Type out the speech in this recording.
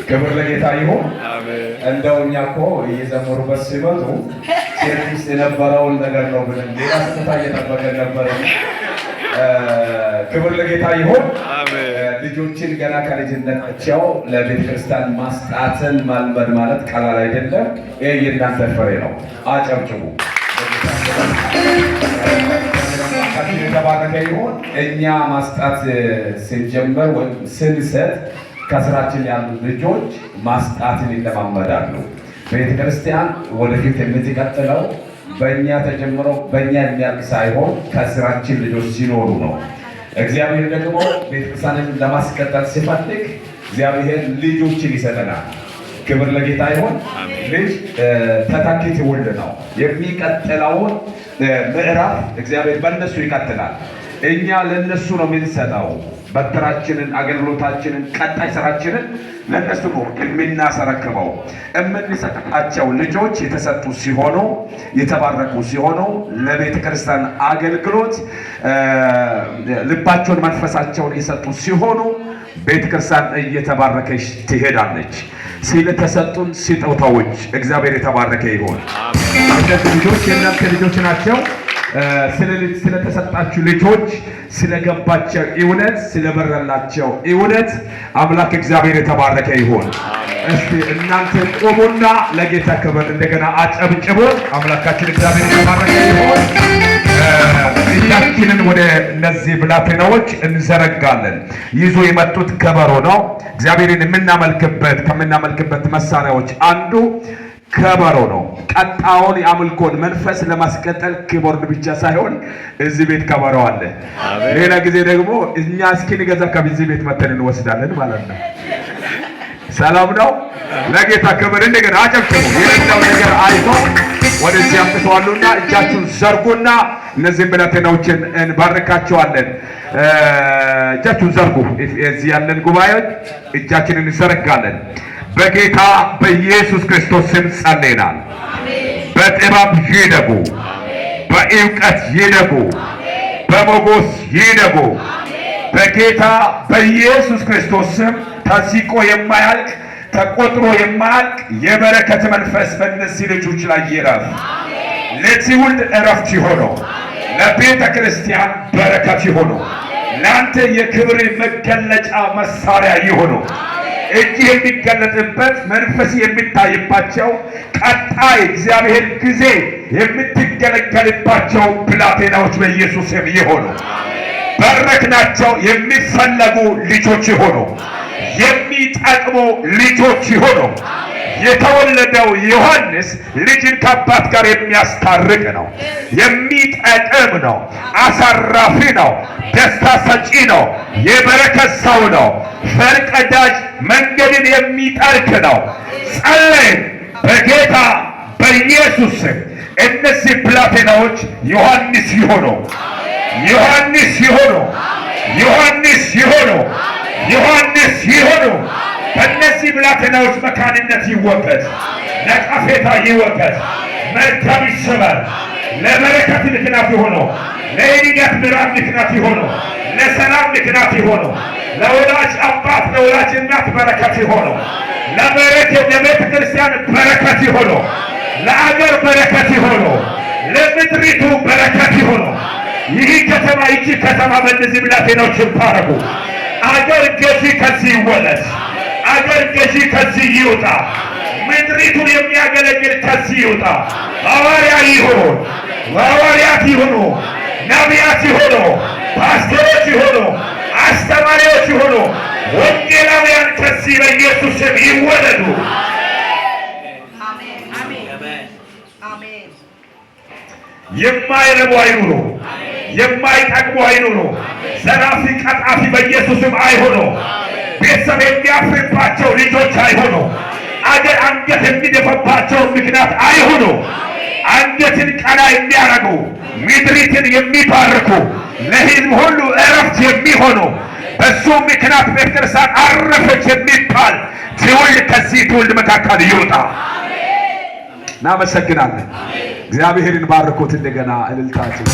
ክብር ለጌታ ይሁን። እንደው እኛ እኮ እየዘመሩበት ሲመጡ church ውስጥ የነበረውን ነገር ነው ብለን ሌላ ስጦታ እየጠበቀን ነበረ። ክብር ለጌታ ይሁን። ልጆችን ገና ከልጅነታቸው ለቤተ ክርስቲያን ማስጣትን ማልመድ ማለት ቀላል አይደለም። ይህ የእናንተ ፍሬ ነው። አጨብጭቡ። የተባረከ ይሁን። እኛ ማስጣት ስንጀምር ወይም ስንሰጥ ከስራችን ያሉ ልጆች ማስጣትን ይለማመዳሉ። ቤተ ክርስቲያን ወደፊት የምትቀጥለው በእኛ ተጀምሮ በእኛ የሚያልቅ ሳይሆን ከስራችን ልጆች ሲኖሩ ነው። እግዚአብሔር ደግሞ ቤተክርስቲያንን ለማስቀጠል ሲፈልግ እግዚአብሔር ልጆችን ይሰጠናል። ክብር ለጌታ ይሁን። ልጅ ተተኪ ትውልድ ነው። የሚቀጥለውን ምዕራፍ እግዚአብሔር በእነሱ ይቀጥላል። እኛ ለእነሱ ነው የምንሰጠው። በትራችንን፣ አገልግሎታችንን፣ ቀጣይ ስራችንን ለእነሱ ነው የምናስረክበው። የምንሰጣቸው ልጆች የተሰጡ ሲሆኑ፣ የተባረኩ ሲሆኑ፣ ለቤተ ክርስቲያን አገልግሎት ልባቸውን መንፈሳቸውን የሰጡ ሲሆኑ ቤተ ክርስቲያን እየተባረከች ትሄዳለች። ስለተሰጡን ስጦታዎች እግዚአብሔር የተባረከ ይሆን። እነዚህ ልጆች የእናንተ ልጆች ናቸው። ስለተሰጣችሁ ልጆች፣ ስለገባቸው እውነት፣ ስለበረላቸው እውነት አምላክ እግዚአብሔር የተባረከ ይሁን። እስቲ እናንተ ቆሙና ለጌታ ክብር እንደገና አጨብጭቡ። አምላካችን እግዚአብሔር የተባረከ ይሁን። እጃችንን ወደ እነዚህ ብላቴናዎች እንዘረጋለን። ይዞ የመጡት ከበሮ ነው። እግዚአብሔርን የምናመልክበት ከምናመልክበት መሳሪያዎች አንዱ ከበሮ ነው። ቀጣውን የአምልኮን መንፈስ ለማስቀጠል keyboard ብቻ ሳይሆን እዚህ ቤት ከበሮ አለ። ሌላ ጊዜ ደግሞ እኛ እስኪንገዛ ከዚህ ቤት መተን እንወስዳለን ማለት ነው። ሰላም ነው። ለጌታ ክብር እንደገና አጨብጭቡ። የሌላው ነገር አይቶ ወደዚህ አምጥተዋሉና እጃችሁን ዘርጉና እነዚህን ብላቴናዎችን እንባርካቸዋለን። እጃችሁን ዘርጉ። እዚህ ያለን ጉባኤዎች እጃችንን እንዘረጋለን። በጌታ በኢየሱስ ክርስቶስ ስም ጸልየናል። በጥበብ ይደጉ፣ በእውቀት ይደጉ፣ በሞገስ ይደጉ። በጌታ በኢየሱስ ክርስቶስ ስም ተዚቆ የማያልቅ፣ ተቆጥሮ የማያልቅ የበረከት መንፈስ በእነዚህ ልጆች ላይ ይረፍ። ለትውልድ እረፍት ይሆኑ፣ ለቤተ ክርስቲያን በረከት ይሆኑ፣ ለአንተ የክብር መገለጫ መሳሪያ ይሆኑ። እጅ የሚገለጥበት፣ መንፈስ የሚታይባቸው፣ ቀጣይ እግዚአብሔር ጊዜ የምትገለገልባቸው ብላቴናዎች በኢየሱስ ስም ይሆኑ። በረክናቸው። የሚፈለጉ ልጆች ይሆኑ። የሚጠቅሙ ልጆች ይሆኑ። የተወለደው ዮሐንስ ልጅን ከአባት ጋር የሚያስታርቅ ነው። የሚጠቅም ነው። አሳራፊ ነው። ደስታ ሰጪ ነው። የበረከት ሰው ነው። ፈርቀዳጅ፣ መንገድን የሚጠርግ ነው። ጸለይን በጌታ በኢየሱስ ስም እነዚህ ብላቴናዎች ዮሐንስ ይሆኑ፣ ዮሐንስ ይሆኑ፣ ዮሐንስ ይሆኑ፣ ዮሐንስ ይሆኑ። በእነዚህ ብላቴናዎች መካንነት ይወገድ፣ ነቀፌታ ይወገድ፣ መርከብ ይሰበር። ለበረከት ምክንያት ይሆኑ፣ ለእድገት ምዕራፍ ምክንያት ይሆኑ፣ ለሰላም ምክንያት ይሆኑ፣ ለወላጅ አባት ለወላጅ እናት በረከት ይሆኑ፣ ለበረከት ለቤተ ክርስቲያን በረከት ይሆኑ፣ ለአገር በረከት ይሆኑ፣ ለምድሪቱ በረከት ይሆኑ። ይህ ከተማ፣ ይቺ ከተማ በእነዚህ ብላቴናዎች ይባረኩ። አገር ገዢ ከዚህ ይወለድ። አገር ገዢ ከዚህ ይውጣ። ምድሪቱን የሚያገለግል ከዚህ ይውጣ። ሐዋርያ ይሁኑ፣ ሐዋርያት ይሁኑ፣ ነቢያት ይሁኑ፣ ፓስተሮች ይሁኑ፣ አስተማሪዎች ይሁኑ፣ ወንጌላውያን ከዚህ በኢየሱስ ስም ይወለዱ። የማይረቡ አይኑሩ፣ የማይጠቅሙ አይኑሩ። ዘራፊ ቀጣፊ በኢየሱስም አይሆኑ። ቤተሰብ የሚያፍርባቸው ልጆች አይሆኑ። አገር አንገት የሚደፋባቸው ምክንያት አይሆኑ። አንገትን ቀና የሚያረጉ፣ ምድሪትን የሚባርኩ፣ ለሕዝብ ሁሉ እረፍት የሚሆኑ፣ በሱ ምክንያት ቤተክርስቲያን አረፈች የሚባል ትውልድ ከዚህ ትውልድ መካከል ይውጣ። እናመሰግናለን። እግዚአብሔርን ባርኮት እንደገና እልልታችን።